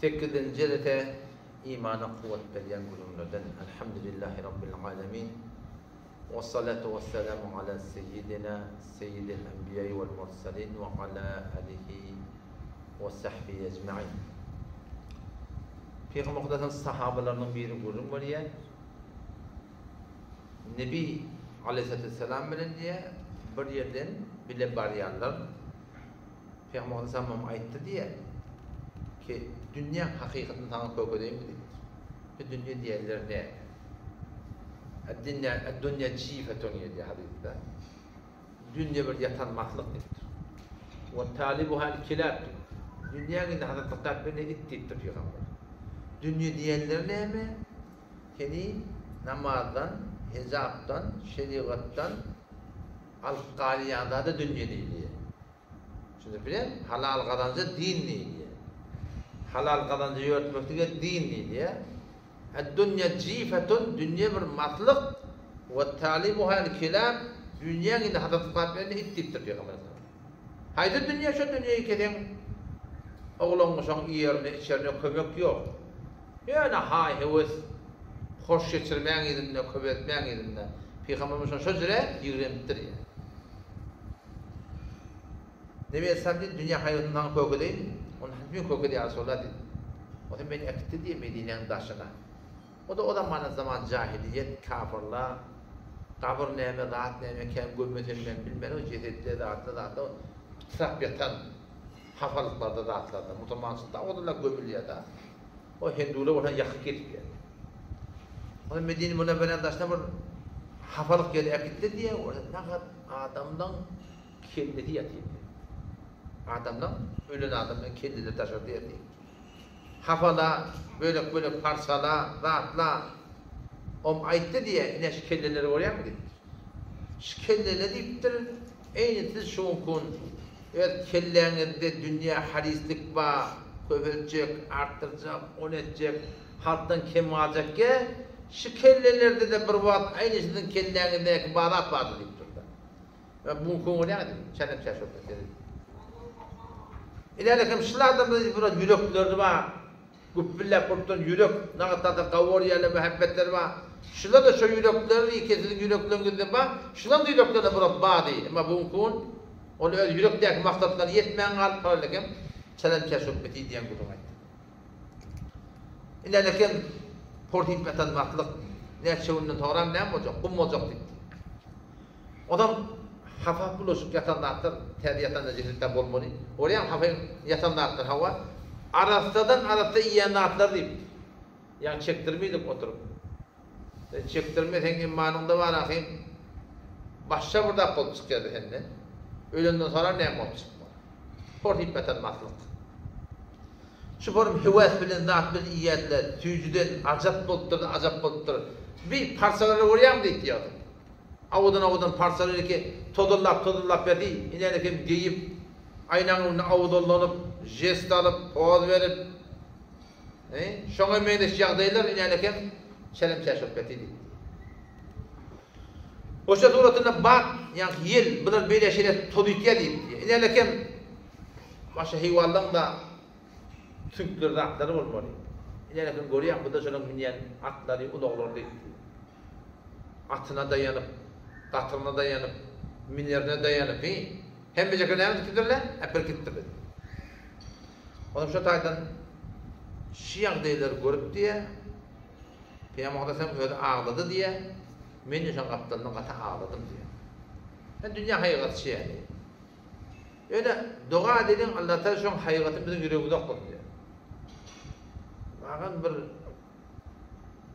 Sekizinji jelese imana kuwwat berýän gürrüňlerden Elhamdülillahi Rabbil alemin Wessalatu wessalamu ala seýýidina seýýidil enbiýai wel murselin we ala alihi we sahbihi ejmain Pygamber Hudaýyň sahabalarynyň biri gürrüň berýär. Nebi aleýhissalatu wesselam bilen diýýär, bir ýerden bile barýarlar. Pygamber aleýhissalam aýtdy diýýär ki, dünýäň hakykatyny saňa kökedeýinmi diýipdir. Bu dünýe diýenler näme? Ad-dünýä ad-dünýä jifetun diýýär hadysda. Dünýe bir ýatan maslyk diýipdir. Wa talibuha al-kilab diýipdir. Dünýäň indi hasaplyk berene it diýipdir pygamber. Dünýe diýenler näme? Seni namazdan, hijapdan, şerigatdan alyp galýan zada dünýe diýilýär. Şuny bilen halal gazanja din diýilýär. Halal gazanja ýörtmeklige din diýilýär. Ed-dünýe jifetun, dünýe bir maslyk, we talibuha el-kilab, dünýäň indi hasap kitap berende it diýipdir Pygamber aleyhissalam. Haýsy dünýe şo dünýeyi keseň oglan-uşagyň iýerine içerine kömek ýok. Ýöne haý-höwes, hoş geçirmäň yzynda, köpeltmäň yzynda. Pygamberimiz şony şo jüre ýigrenipdir ýa. Nebi aleyhissalam diýdi, dünýä haýgysyny saňa kökedeýin. Onda hany men kökede ýa Resulallah diýdi. Onda meni äkitdi diýdi Medinäň daşyna. O-da o zamana zaman jahiliýet, kafyrlar, gabyr näme, zat näme, kän gömmesem men bilmen, o jesetli zatly zatlar pytrap ýatan hafalyklarda zatlarda, musulmançylykda o-da gömülýär da. O hindular bolsa ýakyp gezipýär. Onda Medine Münewweräniň daşyna bir hafalyk ýeri äkitdi diýýär, orada nagat adamlaň kellesi ýatyr diýýär. Adamlaň, ölen adamlaň kelleleri daşarda ýatyr. Hafala, bölek-bölek parçala, zatla. Om aýtdy diýýär, ine şu kelleleri görýäňmi diýipdir. Şu kellele diýipdir, eýni siz şu gün öz kelläňizde dünýä harislik bar, köpeltjek, artdyrjak, ony etjek, halkdan kem galjak ýa, şu kellelerde-de bir wagt aýny siziň kelläňizdäki bar zat bardy diýipdir-de. Ýa bu gün görýäňiz, çälem-çäş bolsa seret. Ileride hem şul adamlar biraz ýürekleri bar. Güpbülläp bolup duran ýürek, nagat-nagata gawur ýaly mähebbetleri bar. Şular-da şo ýürekleri ki siziň ýürekleriňizde bar, şulaň-da ýüreklerinde bir bardy. Emma bu günki gün ol öz ýürekdäki maksatlaryna ýetmän galyp, halakem çälem-çäş bolup bitiý diýen gürrüň aýtdy. Ilerlekem porsyp ýatan maslyk näçe günden soňram näme boljak, gum boljak diýipdi. Onam hapa bulaşyk ýatan zatlar täze ýatanda jesetde bolmaly. Görýäňmi hapa ýatan zatlar hawa arassadan arassa iýen zatlar diýipdi. Ýaňy çekdirmeýdik oturyp. Sen çekdirme seň imanyňda bar ahym. Başga bir zat bolup çykýardy sende. Ölenden soňram näme bolup çykmaz. Porsyp ýatan maslyk. Şu forum höwes bilen zat bilen iýýärdiler. Süýjüden ajap bolupdyr ajap bolupdyr. Bir parçalary görýäňmi diýipdi ýagty. Awadan-awadan parçalar eke tozullap-tozullap ýaty, inänekem geýip, aýnaň öňünde awazallanyp, žest alyp, poz berip, he, şoňa meňzeş ýagdaýlar inänekem çelem-çäş bolup ýaty diýipdi. Goşa suratynda bat, ýaňky ýel, bular beýle şeýle tozytýar diýipdi. Inänekem başga heýwanlaň-da süňkleri zatlary bolmaly. Inänekem görýäň, bu-da şolaň münýän atlary, ulaglary diýipdi. Atyna daýanyp, gatyryna daýanyp, münerine daýanyp, hi, hemmejeke näme edipdirler? Äpirkipdirler. Onuň şo taýdan şu ýagdaýlary görüp diýýär, Pygamber Aleyhisselam özi aglady diýýär, men-de şoň gapdalynda gaty agladym diýýär. Ýa dünýä haýygaty şeýle. Ýöne doga edeliň, Allatagala şoň haýygatyny biziň ýüregimize oklasyn diýýär. Magan bir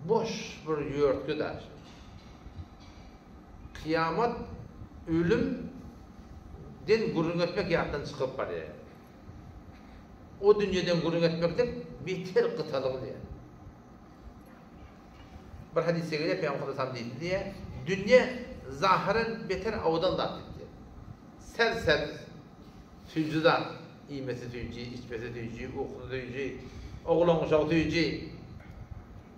Boş bir ýörtge daş. Kyýamat, ölüm den gürrüň etmek ýatdan çykyp barýar. O dünýeden gürrüň etmeklik beter gytalygy diýýär. Bir hadysda gelýär, Pygamber sallallahu diýdi diýýär, dünýe zahyren beter owadan zat diýdi. Ser-sebz, süýji zat, iýmesi süýji, içmesi süýji, ukusy süýji, oglan-uşagy süýji.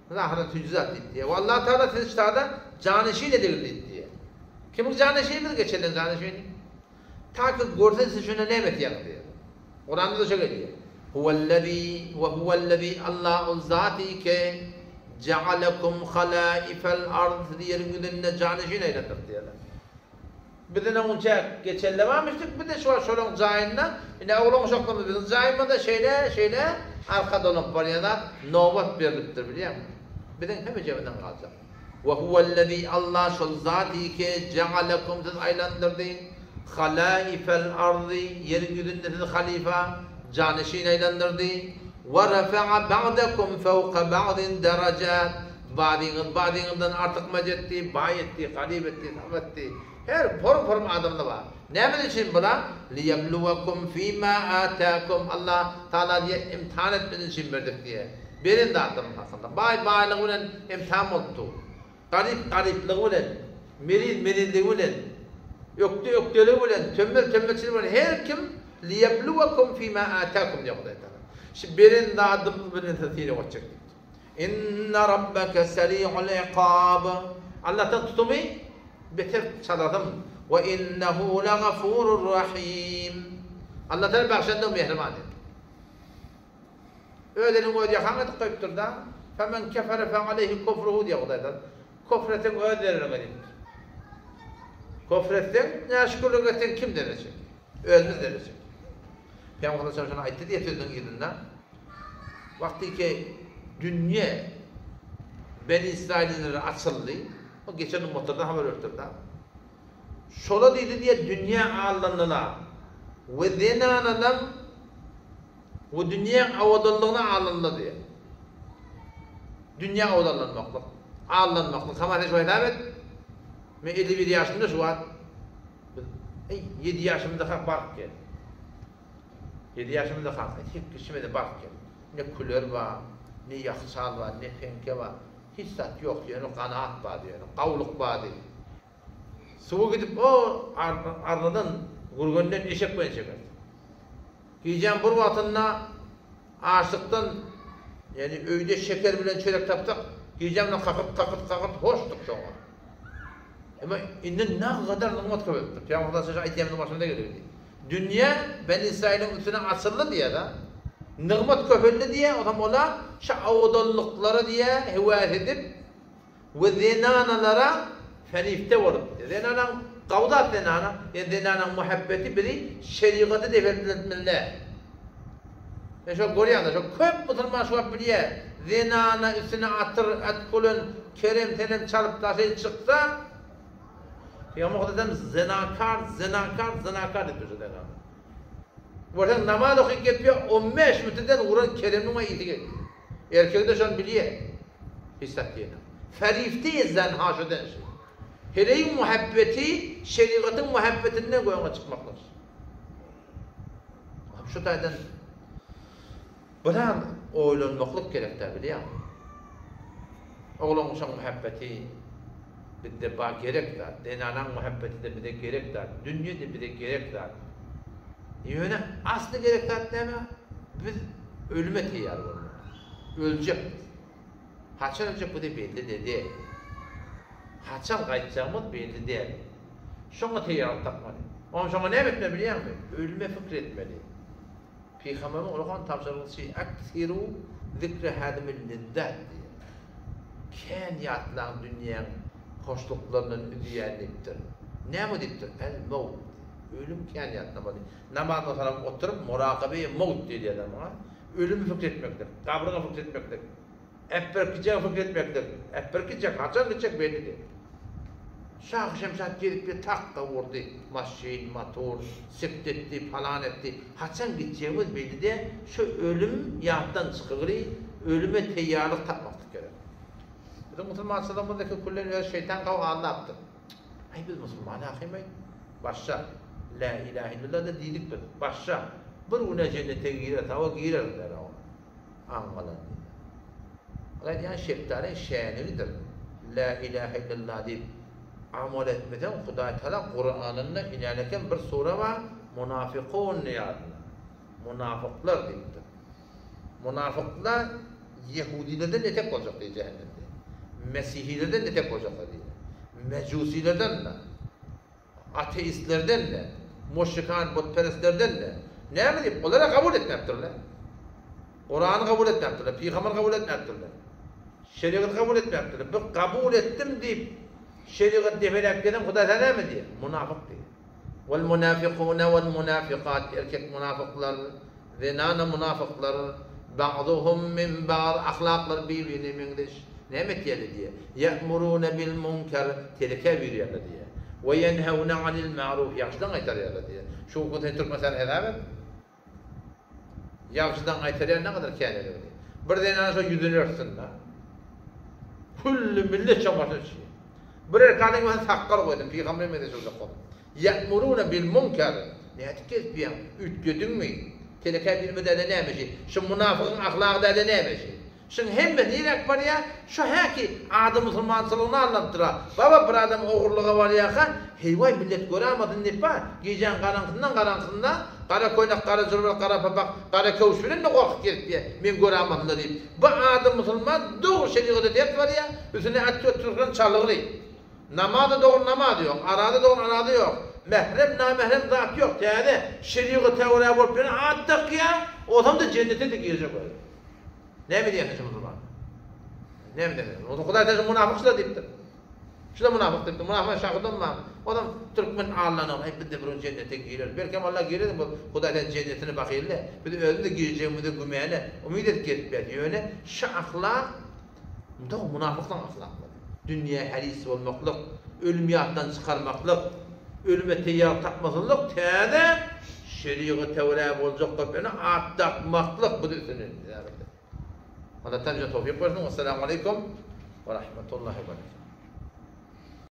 Zahyran süýji zat diýdi diýýär. We Allah Tagala sizi şu taýda janyşin edigil diýdi diýýär. Kimiň janyşini biz geçenden janyşini? Ta ki görse siz şunda näme etýäňiz diýýär. Kuranda-da şo gelýär. Huwellezî we huwellezî Allah ol zat ki jealekum halaifel ard sizi ýeriň ýüzünde janyşin eýlendirdi diýýärler. Bizden öňünçä geçenler barmyşdyk, biz-de şu wagt şolaryň jaýynda, ine oglan-uşaklarymyz biziň jaýymyzda şeýle, şeýle arka dolanyp barýan zat nobat berlipdir bilýäňmi? Biziň hemmejemizden galjak. We huwellezî Allah şol zat ki jealekum sizi aýlandyrdy, halaifel ardy ýeriň ýüzünde sizi halyfa, janyşin aýlandyrdy, we refa'a ba'dakum fewka ba'din derejat Badyňyz badyňyzdan artykmaç etdi, baý etdi, garyp etdi, sag etdi. Her porum-porum adamda bar. Näme üçin bula? Liýebluwekum fima atakum. Allah Tagala diýýär, imtihan etmeniz üçin berdik diýýär. Beren zatlaryň hakynda. Baý baýlygy bilen imtihan bolupdy. Garyp garyplygy bilen, meriz merizligi bilen, ökde ökdeligi bilen, temmel temmelçiligi bilen her kim liýebluwekum fima atakum diýýär Hudaý Tagala. Şu beren zadymyz bilen sizi synag etjek diýipdir. Inne rabbeke seri'ul ikab. Allahdan tutumy beter çalasyn. We innehu legafurur rahim. Allah Taala bagşanda mähriban diýip. Öz elin öz ýakaňa edip goýupdyr-da. Femen kefere fe aleyhi kufruhu diýýär Hudaý Taala. Kufr etseň öz zereriňe diýipdir. Kufr etseň, näşükürlik etseň kim zerer çekýär? Özümiz zerer çekýär. Pygamber sallallahu aleyhi ve sellem aýtdy diýýär sözüniň yzynda. Wagtyky dünýe Beni Israililere açyldy. O geçen ümmatlardan habar beripdir-de. Şola diýdi diýe dünýä aldandylar. We zenanalar we dünýäň awadanlygyna aldandylar diýe. Dünýä awadanlanmaklyk, aldanmaklyk. Hamasa şu hesap et. Men 51 ýaşymda şu wagt. Biz 7 ýaşymda hak baryp geldik. Ýedi ýaşymyzda kaka, sekizçimizde baryp geldik. Ne küler bar, ne ýahçal bar, ne peňke bar. Hiç zat ýok, ýöne ganat bardy, ýöne gawluk bardy. Suwa gidip o arnadan, gürgenden eşek bilen çekerdik. Gijäň bir wagtynda açlykdan, ýagny öýde şeker bilen çörek tapsak, gijäň bilen kakyrt, kakyrt, kakyrt hoşduk şoňa. Emma indi nagadar nygmat köpelipdir. Pygamber sallallahu aleyhi ve sellem aýdýanymyzyň başynda geldi. Dünýä Beni Israiliň üstüne açyldy diýýär-de. Nygmat köpeldi diýýär, onsoň olar şu owadanlyklara diýýär höwes edip we zenanalara ferifte bolup diýýär. Zenanaň gawy zat zenana, ýöne zenanaň muhabbeti bizi şerigaty depeltmeli däl. Men şol görýän-de, şol köp musulman şu wagt bilýär, zenana üstüne atyr, atkulen, kerem-serem çalyp daşy çyksa, Pygamber Hudaýdan zenakar, zenakar, zenakar diýip durşy zenana. Görseň namaz okyp gepýär, 15 metreden uran kereminiň we ysy gelýär. Erkek-de şony bilýär. Hiç zat diýenok. Ferifte zenha şodan şi. Heleýiň muhabbeti şerigatyň muhabbetinden göňe çykmaklyk. Şu taýdan Biraz oýlanmaklyk gerekdä bilýäňmi? Oglan-uşaň muhabbeti bizde bar gerek zat, zenanaň muhabbeti-de bize gerek zat, dünýe-de bize gerek zat. Ýöne asly gerek zat näme? Biz ölüme teýýar bolmaly. Öljek biz. Haçan öljek bize belli-de däl. Haçan gaýtjagymyz belli däl. Şoňa teýýarlyk tapmaly. Oňa şoňa näme etmeli bilýäňmi? Ölüme pikir etmeli. Pygamberimiz olara tabşyrgyçy Aksiru zikre hadimil lezzat diýýär. Kän ýatlaň dünýäň hoşluklaryndan üzýän diýipdir. Näme diýipdir? El mawt. Ölüm kän ýatlamaly. Namazdan soňam oturyp murakabe-i mawt diýilýär muňa. Ölümi pikir etmeklik, gabryňy pikir etmeklik. Äpberkijegi pikir etmeklik. Äpberkijek, haçan gitjek belli däl. Şahy Şemşat gezip bir takga urdy. Maşyn, motor, sikt etdi, palan etdi. Haçan gitjegimiz belli däl. Şu ölüm ýatdan çykygry, ölüme teýýarlyk tapmaklyk gerek. Biziň musulmançylygymyzdaky küllen öz şeýtan gawy aldapdyr. Aý biz musulman ahymaý. Başja Lä ilahe illallah-da diýdik biz. Başja. Bir günä jennete gireris, hawa gireris diýer. Aňňalan diýýär. Ol aýdýan şepdalyň şänigidir. Lä ilähe illallah diýip amal etmeseň Hudaý Tagala Kuranynda inen eken bir sure bar Munafykun diýip adyna. Munafyklar diýipdir. Munafyklar ýehudilerden etek boljak diýýär jähennemde. Mesihilerden etek boljaklar diýýär. Mejusilerden-de. Ateistlerden-de, muşrikan butperestlerden-de. Näme diýip, olar-a kabul etmäpdirler. Kurany kabul etmäpdirler, pygamberi kabul etmäpdirler. Şerigaty kabul etmäpdirler. Bir kabul etdim diýip, şerigat depeläp gelen Hudaý sen näme diýýär? Munafyk diýýär. Wal munafikune wal munafikat erkek munafyklar, zenana munafyklar, ba'duhum min ba'd ahlaklary bir-birine meňzeş. Näme etýärler diýýär? Ýa'murune bil munkar teleke buýurýarlar diýýär. We ýenheune anil ma'ruf ýagşydan gaýtarýarlar diýýär. Şu gün sen Türkmenistany hesap et. Ýagşydan gaýtarýan ne gadar kän edildi. Bir zenan şo ýüzüni örtsün-de. Külli millet şoň başyna düşýär. Bir erkek adam bolsa sakgal goýsun, pygambere meňzeş boljak bolup. Ýa'muruna bil munkar. Nädip gezip ýöň? Üýtgediňmi? Telekä bilme däde näme şi? Şu munafygyň ahlagy däde näme şi? Şuň hemme niräk barýa? Şu häki ady musulmançylygyna allanypdyra. Baba bir adam ogurlyga barýaka, heý-waý millet göräýmesin diýip bar, gijäň garaňkysyndan garaňkysynda gara köýnek, gara jürber, gara papak, gara köwüş bilen-de gorkup gezipýä, men göräýmesinler diýip. Bu ady musulman dogry şerigata ters barýa, üstüne at-ötürgen çalygly. Namaza dogry namaz ýok, araza dogry araza ýok, mährem namährem zat ýok, täze şerigata görä bolup ýöne at dakýa, ozam-da jennete-de girjek özi. Näme diýýärsiň şu musulman? Näme diýýärsiň? Onda Hudaý sen şu munafyk şular diýipdir. Şular munafyk diýipdir. Munafyk şahydan bar. Odam türkmen allanyň, eý biz de bir gün jennete gireris. Belki hem Allah girer, bu Hudaý sen jennetine bakyl-le. Biz özümiz de girjegimize gümene, umyt edip gezip ýörüs. Ýöne şu ahlak mundak munafyklaryň ahlaklary. Dünýä häris bolmaklyk, ölüm ýatdan çykarmaklyk, ölüme teýýar tapmasyzlyk täze şerigata görä boljak bolup ýöne at dakmaklyk bu üstüne. Allah taala bize towfyk bersin. Wessalamu aleýkum we rahmetullahi we berekatuh.